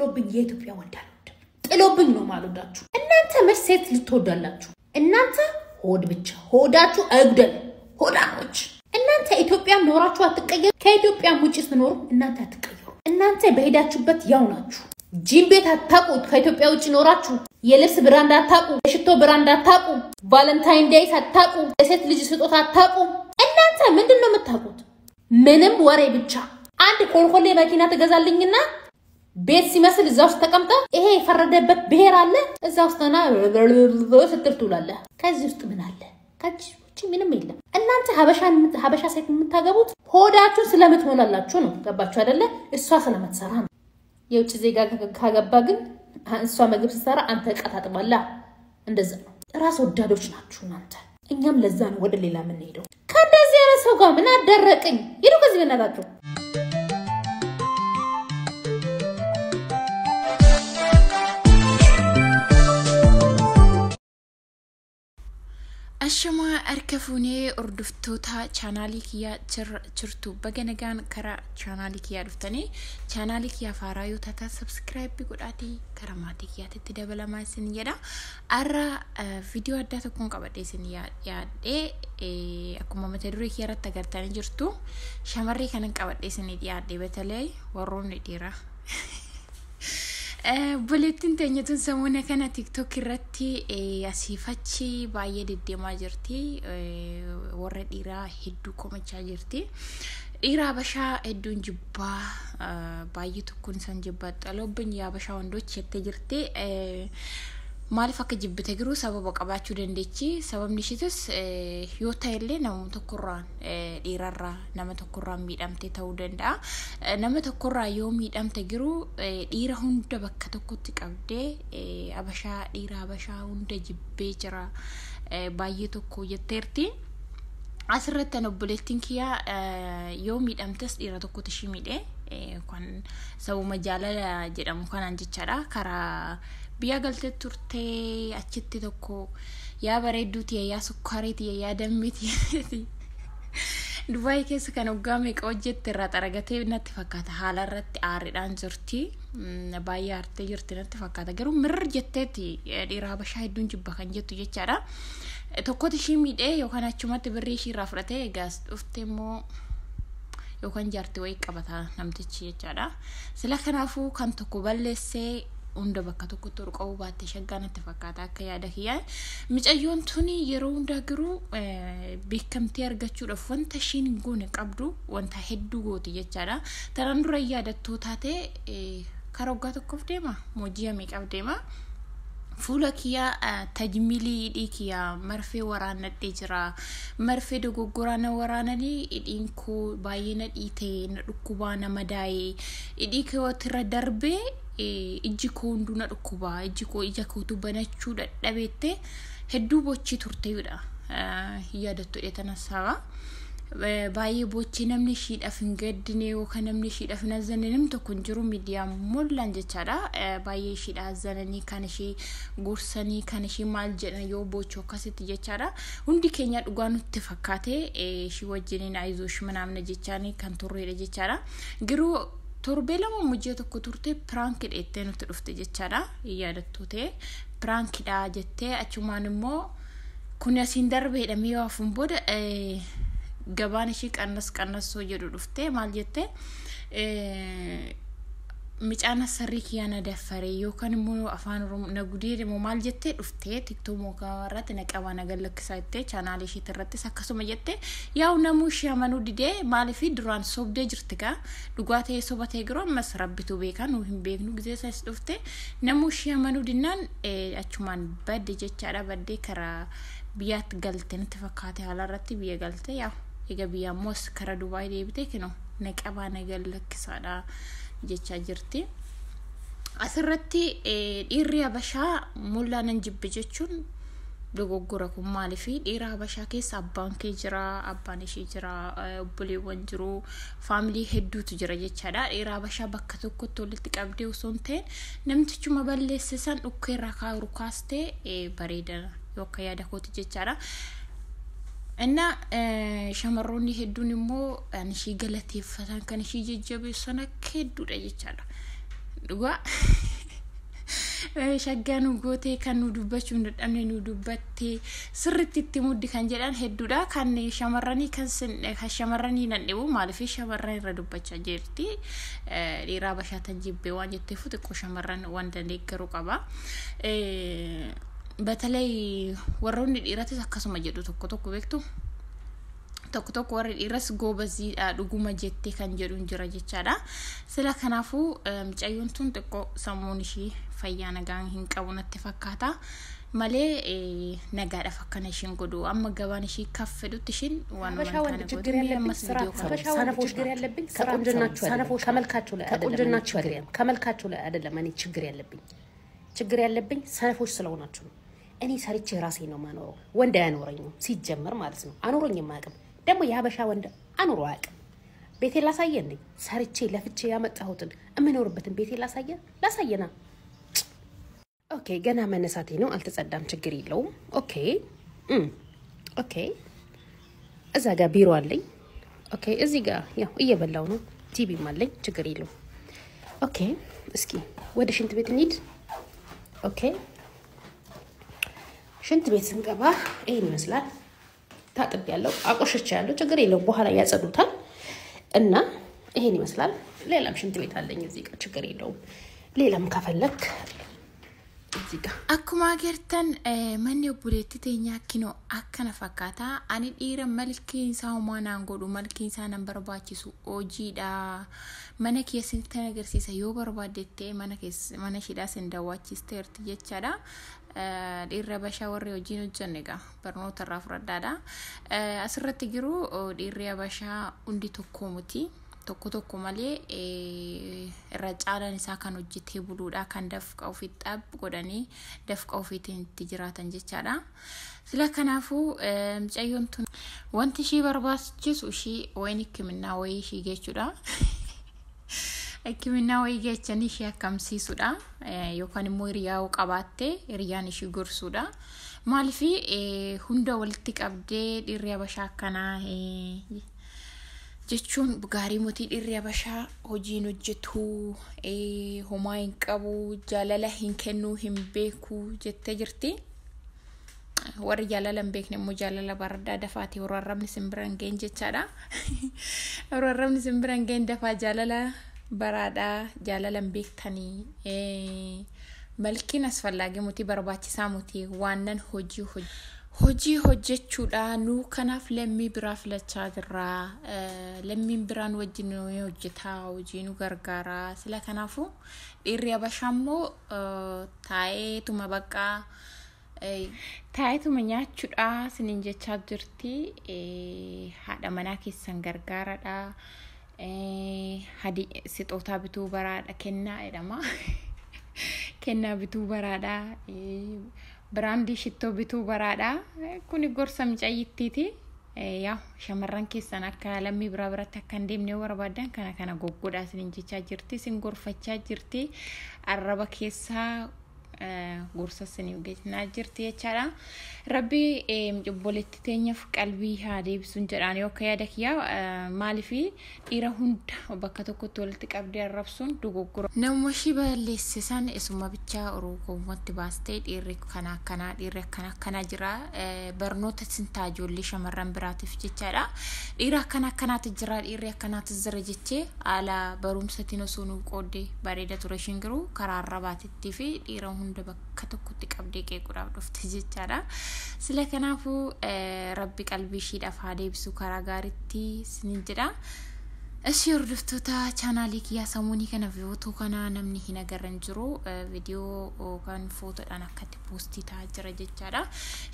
ጥሎብኝ የኢትዮጵያ ወንድ አልወድም። ጥሎብኝ ነው ማልወዳችሁ። እናንተ መች ሴት ልትወዳላችሁ? እናንተ ሆድ ብቻ ሆዳችሁ አይጉደል፣ ሆዳሞች። እናንተ ኢትዮጵያም ኖራችሁ አትቀየሩ፣ ከኢትዮጵያም ውጭ ስትኖሩ እናንተ አትቀየሩ። እናንተ በሄዳችሁበት ያው ናችሁ። ጂም ቤት አታውቁ፣ ከኢትዮጵያ ውጭ ኖራችሁ የልብስ brand አታውቁ፣ የሽቶ brand አታውቁ፣ Valentine days አታውቁ፣ የሴት ልጅ ስጦታ አታውቁ። እናንተ ምንድን ነው የምታውቁት? ምንም ወሬ ብቻ። አንድ ኮልኮሌ መኪና ትገዛልኝና ቤት ሲመስል እዛ ውስጥ ተቀምጠ ይሄ የፈረደበት ብሔር አለ እዛ ውስጥና ስትል ትውላለህ። ከዚህ ውስጥ ምን አለ? ከዚህ ውጭ ምንም የለም። እናንተ ሀበሻ ሴት የምታገቡት ሆዳችሁን ስለምትሞላላችሁ ነው። ገባችሁ አይደለ? እሷ ስለምትሰራ ነው። የውጭ ዜጋ ካገባ ግን እሷ ምግብ ስትሰራ አንተ ዕቃ ታጥባለህ። እንደዛ ነው። ራስ ወዳዶች ናችሁ እናንተ። እኛም ለዛ ነው ወደ ሌላ የምንሄደው። ከእንደዚህ አይነት ሰው ጋር ምን አደረቅኝ? ሂዱ ከዚህ በእናታችሁ። Ashamaa harka fuunee hordoftoota chaanaalii kiyyaa jirtu baga nagaan karaa chaanaalii kiyyaa dhuftanii chaanaalii kiyyaa faaraa yoo taatan sabskiraayibbii godhaatii karaa maatii kiyyaatitti dabalamaa isin jedha. Har'a viidiyoo addaa tokkoon qabadhee isin yaadhee akkuma mata duree kiyya irratti agartanii jirtu shamarree kanan qabadhee isin dhiyaadhe batalee warroonni dhiiraa. Obboleettiin teenya tun sammuna kana TikTok irratti asiif achi baay'ee deddeemaa jirti. Warra dhiiraa hedduu komachaa jirti. Dhiira Habashaa hedduun jibbaa baay'ee tokkoon isaan jibbaa xaloobbiin Habashaa wandochi jettee jirti. Maaliif akka jibbite garuu sababa qabaachuu dandeechi. Sababni ishiitis yoo ta'ellee nama tokkorraan dhiirarraa nama tokkorraan miidhamte ta'uu danda'a. Nama tokkorraa yoo miidhamte garuu dhiira hunda bakka tokkotti qabdee Habashaa dhiira Habashaa hunda jibbee jira baay'ee tokko jetteerti. Asirratti an obboleettiin kiyyaa yoo miidhamtes dhiira tokkotu ishii miidhe kan sabuma jaalala jedhamu kanaan jechaadha. Karaa biyya galtee turtee achitti tokko yaa bareedduu tiyya yaa sukkaarii tiyya yaa dammii tiyya Dubaay keessa kan hoggaa meeqa hojjette irraa xaragatee natti fakkaata. Haala irratti aariidhaan jirti. Baay'ee aartee jirti natti fakkaata. Garuu mirr jetteeti dhiira Habashaa hedduun jibba kan jettu jechaadha. Tokkotu ishii miidhee yookaan achumatti birrii ishii irraa fudhatee egaas dhufte immoo yookaan jaartii wayii qabata namtichi jechaadha. Sila kanaafuu kan tokko balleessee hunda bakka tokkotti ol qabuu baatte shaggaa natti fakkaata akka yaada kiyyaa. Micayyoon tuni yeroo hundaa garuu beekamtii argachuudhaaf wanta ishiin hin goone qabdu wanta hedduu gooti jechaadha. Tanaan dura yaadattoo taate karaa waggaa tokkoof deema moojii meeqaaf deema. Fuula kiyyaa tajmilii hidhii kiyyaa marfee waraannadhee jira. Marfee dogoggoraa na waraananii hidhiin koo baay'ee na dhiite na dhukkubaa na madaa'e hidhii kootirra darbee ijji koo hunduu na dhukkubaa ijji koo ija kootu banachuu dadhabeette hedduu bochii turteedha. Yaadattu dheetana saba. Baay'ee bochii namni ishiidhaaf hin gaddine yookaan namni ishiidhaaf hin azanne namni tokko hin jiru miidiyaa mollaan jechaadha. Baay'ee ishiidha azananii kan ishee gorsanii kan ishee maal jedhan yoo bochuu akkasitti jechaadha. Hundi keenya dhugaa nutti fakkaate ishii wajjiniin ayizoosh manaamna jechaanii kan turreedha jechaadha. Garuu torbee lama mujjee tokko turte piraank dheettee nutti dhufte jechaadha. Yaadattoo ta'e piraankidha jettee achumaan immoo kun asiin darbeedha mi'a hafuun booda gabaan ishii qannas qannassoo jedhu dhuftee maal jettee micaan sarrii kiyyaa na daffaree yookaan immoo afaan Oromoo na gudee immoo maal jettee dhuftee TikTok irratti na qabaa na gallakkisaa jettee chaanaalii isheetti irrattis akkasuma jettee yaa'u namuu ishee amanuu didee maaliif duraan sobdee jirti gaa dhugaa ta'ee soba ta'ee garuu ammas rabbitu beekaa nu hin beeknu gizee isas dhufte namuu ishee amanuu dinnaan achumaan badde jechaadha baddee karaa biyyaatti galte natti fakkaate haala irratti biyya galte yaa'u egaa biyya ammoos karaa Dubaay deebitee kinoo na qabaa na gallakkisaadha jechaa jirti. Asirratti dhiirri Habashaa mullaa nan jibbe jechuun dogoggora kun maaliifi dhiira Habashaa keessa abbaan kee jira, abbaan ishee jira, obboleewwan jiru, faamilii hedduutu jira jechaadha. Dhiira Habashaa bakka tokkotti walitti qabdee osoo hin ta'in namtichuma balleesse san dhukkee irraa kaa'u kaastee bareeda yookaan yaada kooti jechaadha. እና shamarroonni hedduun immoo kan ishii galateeffatan kan ishii jajjabeessan akka hedduudha jechaadha. Dhugaa Shaggaa nu gootee kan nu dubbachuu hin dadhabne nu dubbattee sirriitti itti muddi kan jedhan hedduudha. Kan shamarranii kan shamarranii nan dhibu maaliif shamarran irra dubbachaa jirti. Dhiiraa bashaatan jibbee waan jetteef xiqqoo shamarran waan dandeeggaruu qaba. በተለይ warroonni dhiiratis akkasuma jedhu tokko tokko beektu. Tokko tokko warri dhiiras goobaziidha dhuguma jettee kan jedhu hin jira jechaadha. Sila kanaafuu mucayyoon tun xiqqoo sammuun ishii fayyaa nagaan hin qabu natti fakkaata. Malee nagaadhaaf akkana ishiin godhu amma gabaan ishii kaff fedhutti ishiin waan ሀበሻ ወንድ ችግር ያለብኝ ስራ ሀበሻ ወንድ ችግር ያለብኝ ከቁንጅናችሁ ሰነፎች ከመልካችሁ ላይ ከቁንጅናችሁ አይደለም ከመልካችሁ ላይ አይደለም። እኔ ችግር ያለብኝ ችግር ያለብኝ ሰነፎች ስለሆናችሁ ነው። እኔ ሰርቼ ራሴ ነው የማኖረው። ወንድ አያኖረኝም ሲጀመር ማለት ነው። አኖረኝም አያውቅም። ደግሞ የሀበሻ ወንድ አኑሮ አያውቅም። ቤቴ ላሳየ እንዴ? ሰርቼ ለፍቼ ያመጣሁትን የምኖርበትን ቤቴ ላሳየ ላሳየና። Okay ገና መነሳቴ ነው። አልተጸዳም፣ ችግር የለውም። Okay okay። እዛ ጋር ቢሮ አለኝ። Okay እዚህ ጋር ያው እየበላው ነው። ቲቪም አለኝ፣ ችግር የለውም። Okay እስኪ ወደ ሽንት ቤት እንሂድ። Okay ሽንት ቤት ስንገባ ይሄን ይመስላል። ታጥብ ያለው አቆሸች ያለው ችግር የለውም። በኋላ ያጸዱታል እና ይሄን ይመስላል። ሌላም ሽንት ቤት አለኝ እዚህ ጋር ችግር የለውም። ሌላም ከፈለክ እዚህ ጋር Akkuma agartan manni obboleettii teenyaa kinoo akkana fakkaata. Ani dhiira malkiin isaa homaa naan godhu malkiin isaa nan barbaachisu hojiidha. Mana keessatti kan agarsiisa yoo barbaaddettee mana mana isheedhaa sin daawwachiisteerti jechaadha. Dhiirri Habashaa warri hojiin hojjanne egaa barnoota irraa fudhadhaadha. Asirratti jiru dhiirri Habashaa hundi tokko miti. Tokko tokko malee irra caalaan isaa kan hojjetee buluudha kan dafqa ofii xab godhanii dafqa ofiitiin itti jiraatan jechaadha. Sila kanaafuu mucayyoon tun wanti ishii barbaachisu ishii wayin hikiminnaa wayii ishii jechuudha. Hikiminnaa wayii jechanii ishii akkamsiisuudha yookaan immoo hiriyaa qabaatte hiriyaan ishii gorsuudha. Maaliif hunda walitti qabdee dhiirri Habashaa akkanaa jechuun gaarii mootii dhiirri Habashaa hojiin hojjetu homaa hin qabu jaalala hin kennu hin beeku jettee jirti. Warri jaalala hin beekne immoo jaalala baraddaa dafaati yeroo arrabni simbira hin geenye jechaadha. Yeroo arrabni simbira hin geenye dafaa jaalala baraadhaa jaalala hin beektanii. Malkiin asfallaagii mootii barbaachisaa mootii waannan hojii hojii. Hojii hojjechuudha nu kanaaf lammii biraa filachaa jirra. Lammiin biraan wajjin nu hojjetaa hojii nu gargaara. Sila kanaafuu dhiirri Habashaa immoo taa'eetuma baqqaa taa'eetuma nyaachuudha siniin jechaa jirti. Haadha manaa keessan gargaaradha. Sixootaa bituu baraadha kennaa jedhama. Kennaa bituu baraadha. Biraandii shittoo bituu baraadha. Kuni gorsa mucayyittiiti. Yaa shamarran keessan akka lammii biraa biratti akka hin deemne barbaadan kana kana goggodhaa isiniin jechaa jirti. Isin gorfachaa jirti. Arraba keessaa gorsa isiniif kennaa jirti jechaadha. Rabbi obboleettii teenyaaf qalbii haa deebisuun jedhaan yoo akka yaada kiyyaa maaliif dhiira hunda bakka tokkotti walitti qabdee arrabsuun dogoggora. Nama ishii balleessisan isuma bichaa oromoomatti baastee dhiirri kana akkanaa dhiirri akkana akkanaa jira barnoota isin ta'a ijoollee shamarran biraatiif jechaadha. Dhiira akkana akkanaatu jira dhiirri akkanaatu jira jechee haala barumsatiin osoo nu qooddee bareeda ture ishiin garuu karaa arrabaatittii fi dhiira hunda bakka tokkotti qabdee qeequudhaaf dhufte jechaadha. Sila kanaafuu rabbi qalbii ishiidhaaf haa deebisu karaa gaariitti isiniin jedha. Ishii hordoftoota chaanaalii kiyyaa samuunii kana footoo kana namni hin agarre hin jiru viidiyoo yookaan footoodhaan akkatti poostii ta'aa jira jechaadha.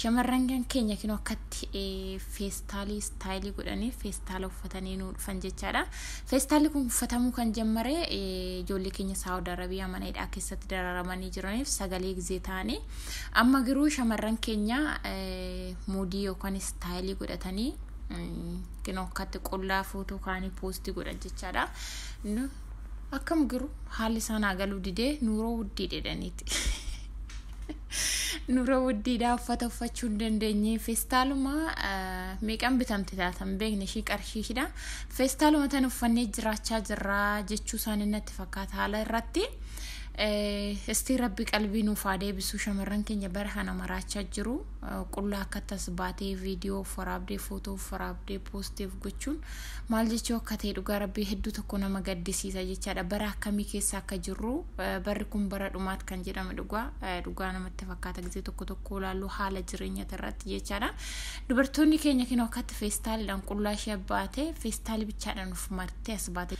Shamarran keenya kinoo akkatti feestaalii istaayilii godhanii feestaala uffatanii nu dhufan jechaadha. Feestaalli kun uffatamuu kan jammare ijoollee keenya Saawud Arabiyaa mana hidhaa keessatti dararamanii jiraniif sagalee gizee ta'anii amma garuu shamarran keenya muudii yookaan istaayilii godhatanii kinoo akkatti qullaa footoo kaanii poostii godhan jechaadha. Akkam garuu haalli isaan haa galuu didee nuuroo wuddii jedhaniiti. Nuuroo wuddiidhaa uffata uffachuu hin dandeenye feestaaluma meeqan bitamte taatan beekne ishii qarshii ishiidha. Feestaaluma tan uffannee jiraachaa jirra jechuu isaanii natti fakkaata haala irratti. Isti rabbi qalbii nuuf haa deebisu. Shamarran keenya bara kana maraachaa jiru. Qullaa akka tas baatee viidiyoo waraabdee, footoo waraabdee poosteef gochuun maal jechuu akka ta'e dhugaa rabbii hedduu tokko nama gaddisiisa jechaadha. Bara akkamii keessa akka jirru, barri kun bara dhumaat kan jedhame dhugaa dhugaa namatti fakkaata gisee tokko tokko ilaallu haala jireenya irratti jechaadha. Dubartoonni keenya kinoo akkatti feestaaliidhaan qullaa ishee baatee, feestaalii bichaadhaan of martee as baate.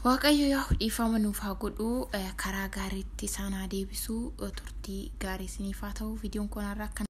Waaqayyo yaa dhiifama nuuf haa godhu, karaa gaariitti isaan haa deebisu. Turtii gaarii isiniif haa ta'u. Viidiyoon kun har'a akkana.